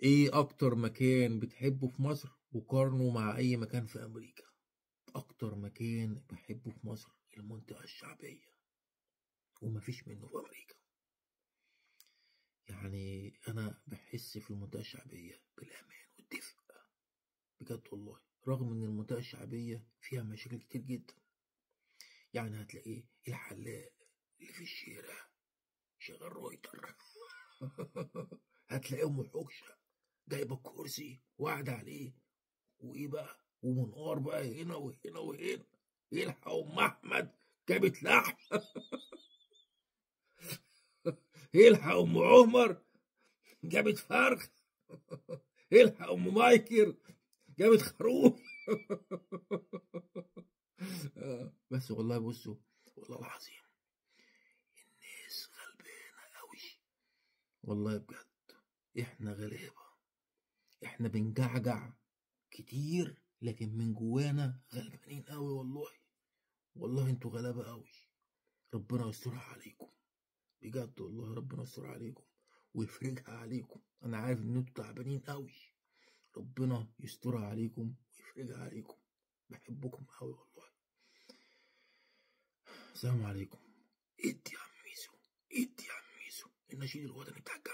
ايه اكتر مكان بتحبه في مصر وقارنه مع اي مكان في امريكا؟ اكتر مكان بحبه في مصر المنطقة الشعبية، ومفيش منه في امريكا. يعني انا بحس في المنطقة الشعبية بالامان والدفء بجد والله، رغم ان المنطقة الشعبية فيها مشاكل كتير جدا. يعني هتلاقيه الحلاق اللي في الشارع شغال رويتر هتلاقي ام حوكشه جايبه الكرسي وقاعدة عليه، وايه بقى، ومنقار بقى هنا وهنا وهنا، يلحق ام احمد جابت لحم يلحق ام عمر جابت فرخ يلحق ام مايكل جابت خروف بس والله بصوا، والله العظيم الناس غلبانه قوي والله بجد. احنا غلابة، احنا بنجعجع كتير، لكن من جوانا غلبانين قوي والله. والله انتوا غلابة قوي، ربنا يسترها عليكم بجد والله، ربنا يستر عليكم ويفرجها عليكم. انا عارف ان انتوا تعبانين قوي، ربنا يسترها عليكم ويفرجها عليكم. بحبكم قوي والله. السلام عليكم. ادي يا عم ميزو، ادي يا عم ميزو النشيد الوطني بتاع الجامعة.